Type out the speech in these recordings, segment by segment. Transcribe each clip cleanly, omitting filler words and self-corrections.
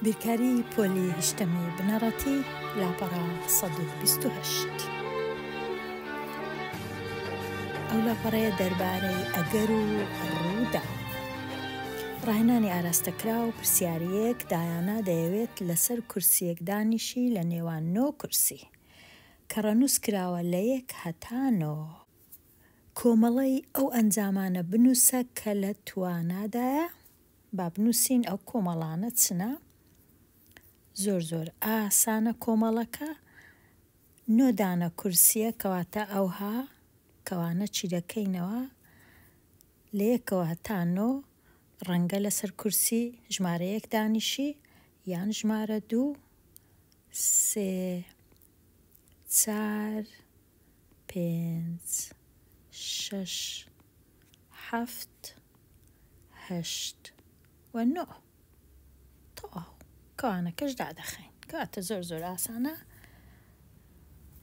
بیرکاری پۆلی هەشتەمی بنەڕەتی لاپەڕە 128. ئەو لاپەڕەیە دەربارەی ئەگەر و ڕووداو. ڕاهێنانی ئاراستەکراو پرسیار یەک، دایانا دەیەوێت لەسەر کورسییەک دانیشی لە نێوان نۆ کورسی، کە ڕەنووس کراوە لە یەک هەتا نۆ. کۆمەڵەی ئەو ئەنجامانە بنووسە کە لە توانادایە، با بنووسین ئەو کۆمەڵانە چنە؟ زۆر زۆر ئاسانە کۆمەڵەکە نۆ دانە کورسیە کەواتە ئەوها کەوانە چی دەکەینەوە لە یەکەوە هەتا نۆ ڕەنگە لەسەر کورسی ژمارە یەک دانیشی یان ژمارە دوو سێ چار پێنج شەش حەفت هەشت و نۆ تەواو کەوانەکەش دادەخەین کەواتە زۆر زۆر ئاسانە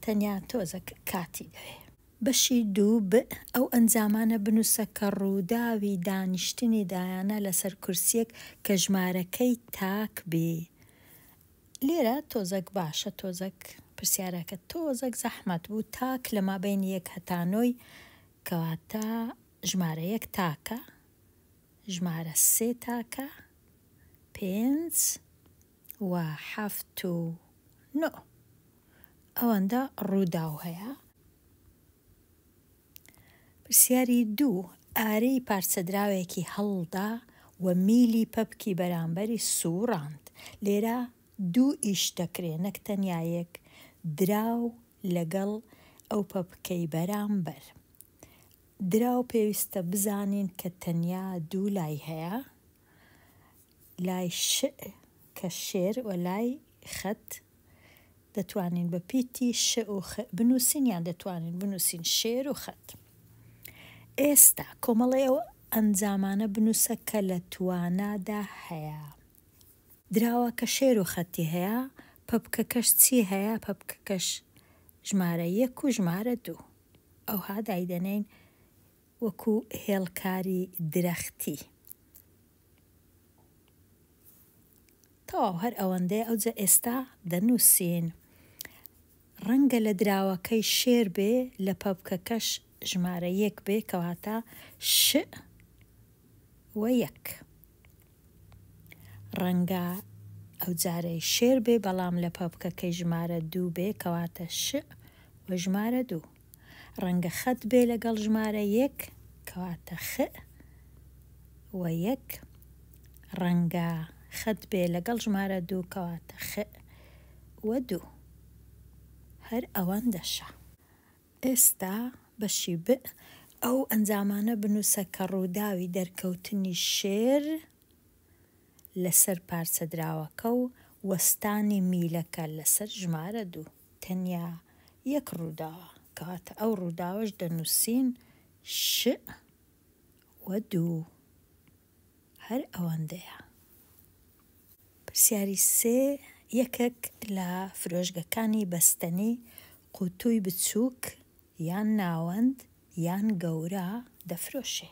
تەنیا تۆزەک کاتی دەوێ. بەشی دوو ب ئەو ئەنجامانە بنووسە کە ڕووداوی دانیشتنی دایانا لەسەر کورسییەک کە ژمارەکەی تاک بی لێرە تۆزەک باشە تۆزەک پرسیارەکە تۆزەک زەحمەت بوو تاک لە مابەینی یەک هەتا نۆی کەواتە ژمارە یەک تاکە ژمارە سێ تاکە پێنج و حەفت و نۆ ئەوەندە ڕووداو هەیە. پرسیاری دوو، ئارەی پارچەدراوێکی هەڵدا و میلی پەپکی بەرامبەری سووڕاند. لێرە دوو ئیش دەکرێ نەک تەنیا یەک، دراو لەگەڵ ئەو پەپکەی بەرامبەر. دراو پێویستە بزانین کە تەنیا دوو لای هەیە، لای ش کە شێر و لای خەت دەتوانین بە پیتی ش و خ بنووسین یان دەتوانین بنووسین شێر و خەت. ئێستا کۆمەڵەی ئەو ئەنجامانە بنووسە کە لە توانادا هەیە. دراوەکە شێر و خەتی هەیە، پەپکەکەش چی هەیە؟ پەپکەکەش ژمارە یەک و ژمارە دوو. ئەوها دایدەنێین وەکو هێڵکاری درەختی. تەواو هەر ئەوەندەیە ئەوجا ئێستا دەنووسین. ڕەنگە لە دراوەکەی شێر بێ لە پەپکەکەش ژمارە یەک بێ کەواتە ش و یەک. ڕەنگە ئەوجارەی شێر بێ بەڵام لە پەپکەکەی ژمارە دوو بێ کەواتە ش و ژمارە دوو. ڕەنگە خەت بێ لەگەڵ ژمارە یەک کەواتە خ و یەک. ڕەنگە خەت بێ لەگەڵ ژمارە دوو کەواتە خ و دوو. هەر ئەوەندەشە. ئێستا بەشی ب ئەو ئەنجامانە بنووسە کە ڕووداوی دەرکەوتنی شێر لەسەر پارچە دراوەکە و وەستانی میلەکە لەسەر ژمارە دوو تەنیا یەک ڕووداوە کەواتە ئەو ڕووداوەش دەنووسین ش و دوو هەر ئەوەندەیە. پرسیاری سێ، یەکێک لە فرۆشگەکانی بەستەنی قوتووی بچووک یان ناوەند یان گەورە دەفرۆشێ.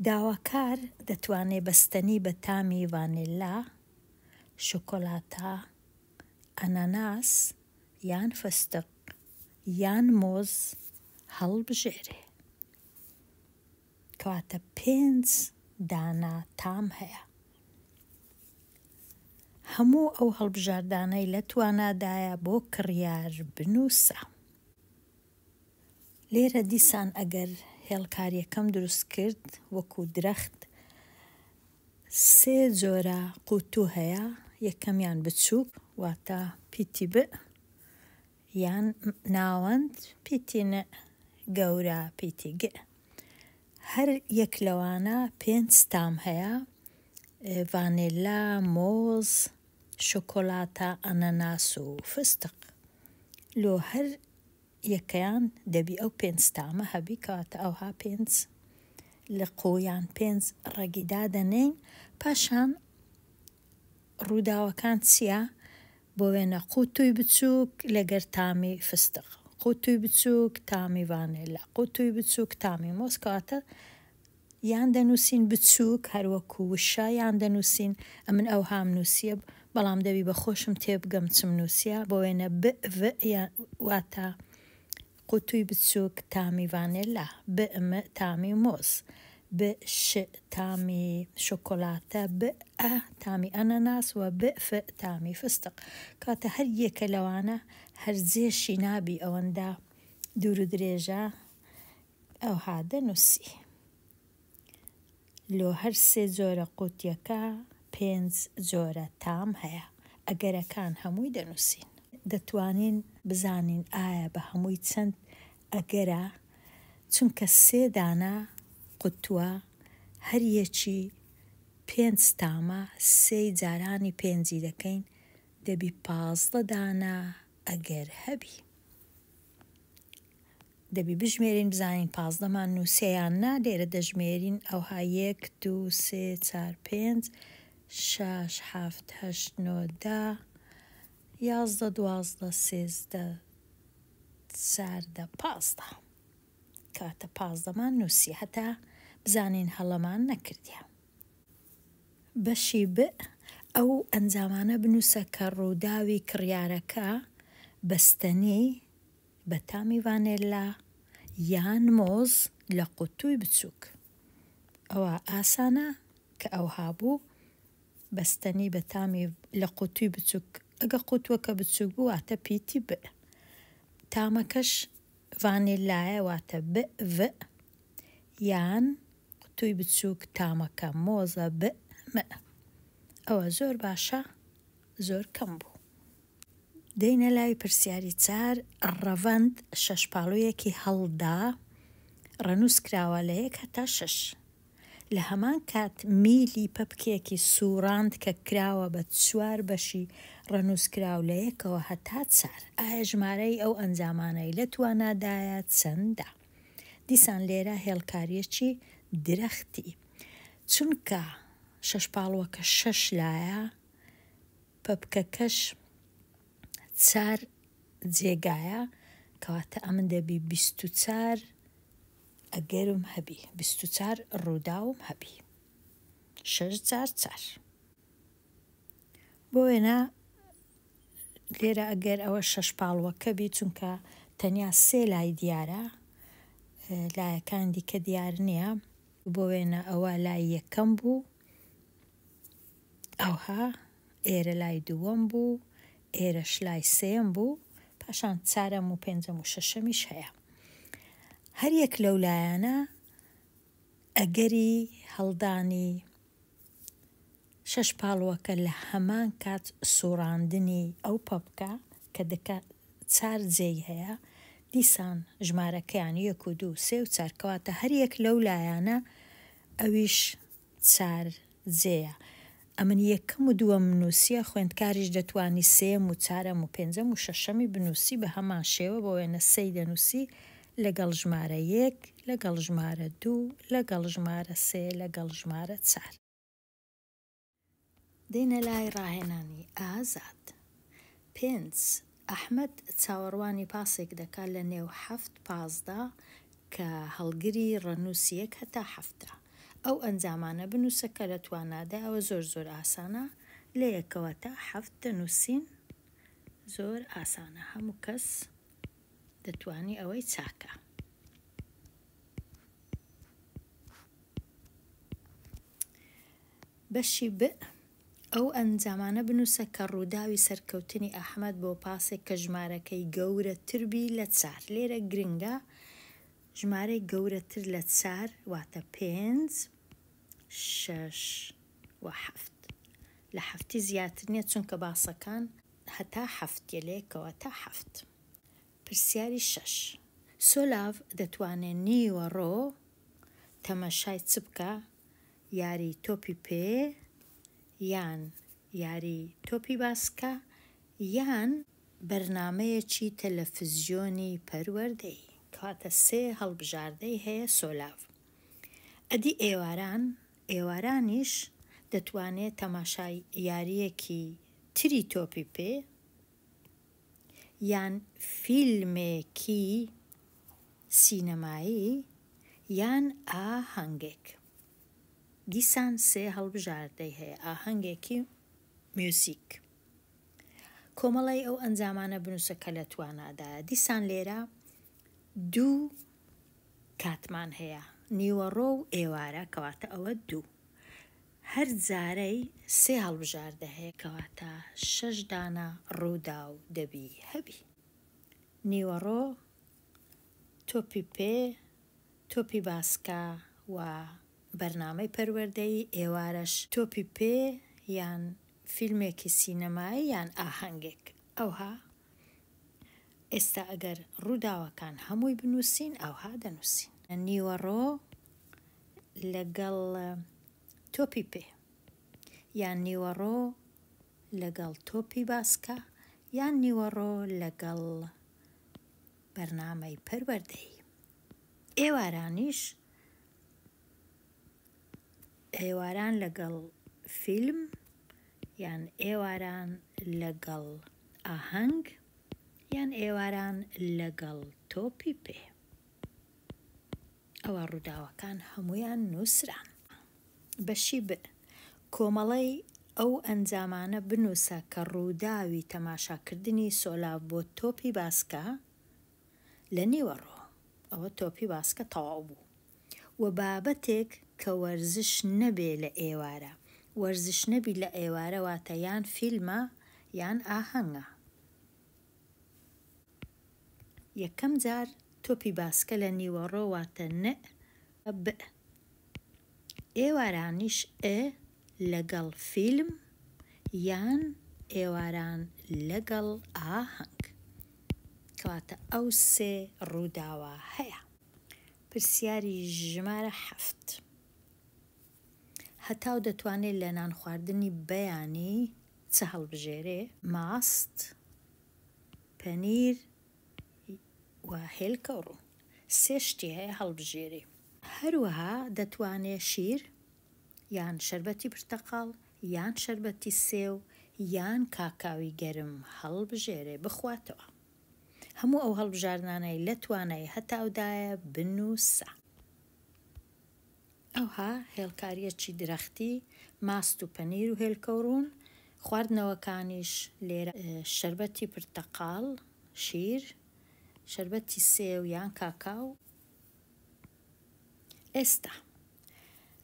داواکار دەتوانێ بەستەنی بە تامی ڤانێلا، شۆکۆلاتە، ئەنەناس یان فستق یان مۆز هەڵبژێرێ. کەواتە پێنج دانە تام هەیە. هەموو ئەو هەڵبژاردانەی لە توانادایە بۆ کڕیار بنووسە. لێرە دیسان ئەگەر هێڵکاریەکەم دروست کرد وەکو درەخت سێ جۆرە قوتوو هەیە یەکەمیان بچووک واتە پیتی ب یان ناوەند پیتی ن گەورە پیتی گ هەر یەک لەوانە پێنج تام هەیە ڤانێلا، مۆز، شۆکۆلاتە، ئەنەناس و فستق. لۆ هەر یەکەیان دەبی ئەو پێنج تامە هەبی کەواتە ئەوها پێنج لق و یان پێنج ڕەگی دادەنێین پاشان ڕووداوەکان چییە؟ بۆ وێنە قوتووی بچووک لەگەر تامی فستق، قوتووی بچووک تامی ڤانێلا، قوتووی بچووک تامی مۆز کەواتە. یان دەنووسین بچووک هەر وەکو وشە یان دەنووسین ئەمن ئەوهام نووسیە بەڵام دەبی بە خۆشم تێبگەم چم نووسیە بۆ وێنە ب ڤ یان واتە قوتووی بچووک تامی ڤانێلا، ب م تامی مۆز، ب ش تامی شۆکۆلاتە، ب ئ تامی ئەنەناس و ب ف تامی فستق. کەواتە هەر یەکە لەوانە هەر جێشی نابی ئەوەندە دوور و درێژە ئەوها دەنووسی. لۆ هەر سێ جۆرە قوتیەکە پێنج جۆرە تام هەیە. ئەگەرەکان هەمووی دەنووسین. دەتوانین بزانین ئایا بە هەمووی چەند ئەگەرە؟ چونکە سێ دانە قوتوە هەر یەکی پێنج تامە سێی جارانی پێنجی دەکەین دەبی 15 دانە ئەگەر هەبی. دەبی بژمێرین بزانین پازدەمان نووسیە یان نا، لێرە دەژمێرین ئەوها یەک دوو سێ چار پێنج شەش حەفت هەشت نۆ دە 11 12 13 14 15 کەواتە پازدەمان نووسیە هەتا بزانین هەڵەمان نەکردیە. بەشی ب، ئەو ئەنجامانە بنووسە کە ڕووداوی کڕیارەکە بەستەنی بە تامی ڤانێلا یان مۆز لە قوتووی بچووک. ئەوە ئاسانە کە ئەوها بوو بەستەنی بە تامی لە قوتووی بچووک ئەگە قوتووەکە بچووک بوو واتە پیتی ب تامەکەش ڤانێلایە واتە ب ڤ یان قوتووی بچووک تامەکە مۆزە ب م ئەوە زۆر باشە زۆر کەم بوو. دێینە لای پرسیاری چار، ڕەڤەند شەشپاڵوویەکی هەڵدا، ڕەنووس کراوە لە یەک هەتا شەش. لە هەمان کات میلی پەپکێکی سووڕاند کە کراوە بە چوار بەشی ڕەنووس کراو لە یەکەوە هەتا چار. ئایا ژمارەی ئەو ئەنجامانەی لە توانادایە چەندە؟ دیسان لێرە هێڵکارییەکی درەختی. چونکە شەشپاڵووەکە شەش لایە، پەپکەکەش چار جێگایە کەواتە ئەمن دەبی 24 ئەگەرم هەبی 24 ڕووداوم هەبی شەش جار چار. بۆ وێنە لێرە ئەگەر ئەوە شەش پاڵوەکە بی چونکە تەنیا سێ لای دیارە لایەکان دیکە دیار نییە بۆ وێنە ئەوە لای یەکەم بوو ئەوها ئێرە لای دووەم بوو، ئێرەش لای سێیەم بوو، پاشان چارەم و پێنجەم و شەشەمیش هەیە. هەر یەک لەو لایانە ئەگەری هەڵدانی شەش پاڵوەکە لە هەمان کات سوڕاندنی ئەو پەپکە کە دەکا چار جێی هەیە، دیسان ژمارەکەیان یەک و دوو سێ و چار کەواتە هەر یەک لەو لایانە ئەویش چار جێیە. ئەمن یەکەم و دووەمم نووسیە، خوێندکاریش دەتوانی سێیەم و چارەم و پێنجەم و شەشەمی بنووسی بە هەمان شێوە بۆ وێنە سێی دەنووسی لەگەڵ ژمارە یەک لەگەڵ ژمارە دوو لەگەڵ ژمارە سێ لەگەڵ ژمارە چار. دێینە لای ڕاهێنانی ئازاد. پێنج، ئەحمەد چاوەڕوانی پاسێک دەکات لە نێو حەفت پاسدا کە هەڵگری ڕەنووس یەک هەتا حەفتە. ئەو ئەنجامانە بنووسە کە لە توانادایە ئەوە زۆر زۆر ئاسانە لە یەکەوە تا حەفت دەنووسین زۆر ئاسانە هەموو کەس دەتوانی ئەوەی چاکە. بەشی ب، ئەو ئەنجامانە بنووسە کە ڕووداوی سەرکەوتنی ئەحمەد بۆ پاسێک کە ژمارەکەی گەورەتر بی لە چار. لێرە گرنگە ژمارەی گەورەتر لە چار واتە پێنج، شەش و حەفت. لە حەفتی زیاتر نییە چونکە باسەکان هەتا حەفتیە لە یەکەوە تا حەفت. پرسیاری شەش، سۆلاڤ دەتوانێ نیوەڕۆ تەمەشای چ بکا؟ یاری تۆپی پێ یان یاری تۆپی باسکە یان بەرنامەیەکی تەلەفزیۆنی پەروەردەیی. کەواتە سێ هەڵبژاردەی هەیە سۆلاڤ. ئەدی ئێواران؟ ئێوارانیش دەتوانێ تەماشای یارییەکی تری تۆپی پێ یان فیلمێکی سینەمایی یان ئاهەنگێک. دیسان سێ هەڵبژاردەی هەیە ئاهەنگێکی میوزیک. کۆمەڵەی ئەو ئەنجامانە بنووسە کە لە توانادایە. دیسان لێرە دوو کاتمان هەیە، نیوەڕۆ و ئێوارە، کەواتە ئەوە دوو. هەر جارەی سێ هەڵبژاردە هەیە، کەواتە شەش دانە ڕووداو دەبی هەبی. نیوەڕۆ، تۆپی پێ، تۆپی باسکە و بەرنامەی پەروەردەیی، ئێوارەش تۆپی پێ یان فیلمێکی سینەمایی یان ئاهەنگێک. ئەوها ئێستا ئەگەر ڕووداوەکان هەمووی بنووسین ئەوها دەنووسین. نیوەڕۆ لەگەڵ تۆپی پێ یان نیوەڕۆ لەگەڵ تۆپی باسکە یان نیوەڕۆ لەگەڵ بەرنامەی پەروەردەیی. ئێوارانیش ئێواران لەگەڵ فیلم یان ئێواران لەگەڵ ئاهەنگ یان ئێواران لەگەڵ تۆپی پێ. ئەوا ڕووداوەکان هەموویان نووسران. بەشی ب، کۆمەڵەی ئەو ئەنجامانە بنووسە کە ڕووداوی تەماشاکردنی سۆلاڤ بۆ تۆپی باسکە لە نیوەڕۆ، ئەوە تۆپی باسکە تەواو بوو، و بابەتێک کە وەرزش نەبێ لە ئێوارە، وەرزش نەبی لە ئێوارە واتە یان فیلمە یان ئاهەنگە. یەکەم جار تۆپی باسکە لە نیوەڕۆ واتە نئ بئ. ئێوارانیش ئ لەگەڵ فیلم یان ئێواران لەگەڵ ئاهەنگ. کەواتە ئەو سێ ڕووداوە هەیە. پرسیاری ژمارە حەفت. هەتاو دەتوانێ لە نانخواردنی بەیانی چ هەڵبژێرێ؟ ماست، پەنیر و هێلکە و ڕوون. سێ شتی هەیە هەڵبژێری. هەروەها دەتوانێ شیر یان شەربەتی پرتەقاڵ یان شەربەتی سێو یان کاکاوی گەرم هەڵبژێرێ بخواتەوە. هەموو ئەو هەڵبژاردنانەی لە توانای هەتاودایە بنووسە. ئەوها هێڵکارییەکی درەختی، ماست و پەنیر و هێلکە و ڕوون، خواردنەوەکانیش لێرە شەربەتی پرتەقاڵ، شیر، شەربەتی سێو یان کاکاو. ئێستا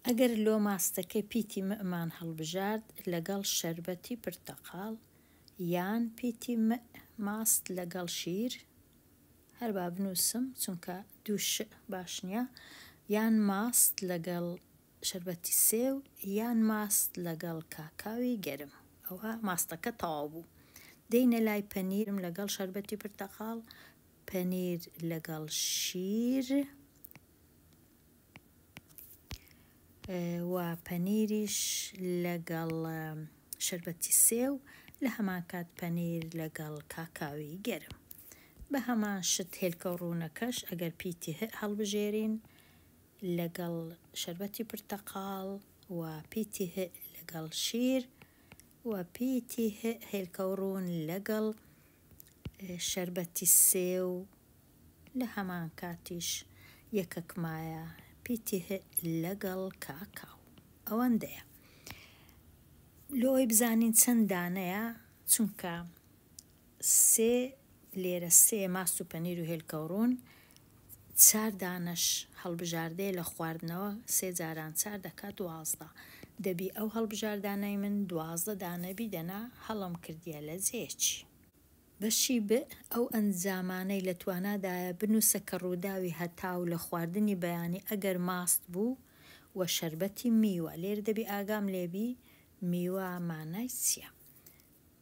ئەگەر لۆ ماستەکەی پیتی م'مان هەڵبژارد لەگەڵ شەربەتی پرتەقاڵ یان پیتی م ماست لەگەڵ شیر، هەر با بنووسم چونکە دوو ش باش نییە، یان ماست لەگەڵ شەربەتی سێو یان ماست لەگەڵ کاکاوی گەرم. ئەوە ماستەکە تەواو بوو. دێینە لای پەنیرم لەگەڵ شەربەتی پرتەقاڵ، پەنیر لەگەڵ شیر و پەنیریش لەگەڵ شەربەتی سێو، لە هەمان کات پەنیر لەگەڵ کاکاوی گەرم. بە هەمان شت هێلکە و ڕوونەکەش ئەگەر پیتی هئ هەڵبژێرین لەگەڵ شەربەتی پرتەقاڵ و پیتی هئ لەگەڵ شیر و پیتی هئ هێلکە و ڕوون لەگەڵ شەربەتی سێو لە هەمان کاتیش یەکەک مایە پیتی هئ لەگەڵ کاکاو. ئەوەندەیە. لۆ ئەوەی بزانین چەند دانەیە چونکە سێ لێرە سێ ماست و پەنیر و هێلکە و ڕوون چار دانەش هەڵبژاردەیە لە خواردنەوە سێ جاران چار دەکات 12 دەبی ئەو هەڵبژاردانەی من 12 دانە بی دەنا هەڵەم کردیە لە جێیەکی. بەشی ب، ئەو ئەنجامانەی لە توانادایە بنووسە کە ڕووداوی هەتاو لە خواردنی بەیانی ئەگەر ماست بوو و شەربەتی میوە، لێرە دەبی ئاگام لێ بی میوە مانای چیە؟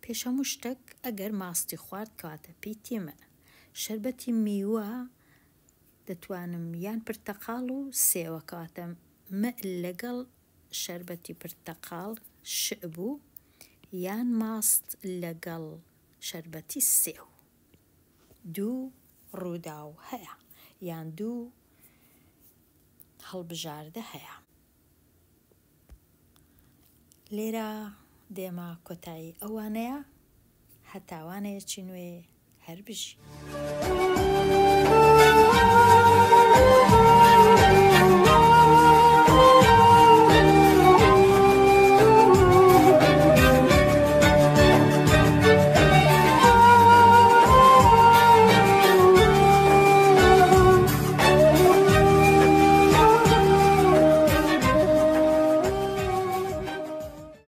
پێش هەموو شتەک ئەگەر ماستی خوارد کەواتە پیتی م. شەربەتی میوە دەتوانم یان پرتەقاڵ و سێوە کەواتە م لەگەڵ شەربەتی پرتەقاڵ ش بوو یان ماست لەگەڵ شەربەتی سێو. دوو ڕووداو هەیە یان دوو هەڵبژاردە هەیە. لێرە دێمە کۆتایی ئەو وانەیە هەتا وانەیەکی نوێ هەر بژی.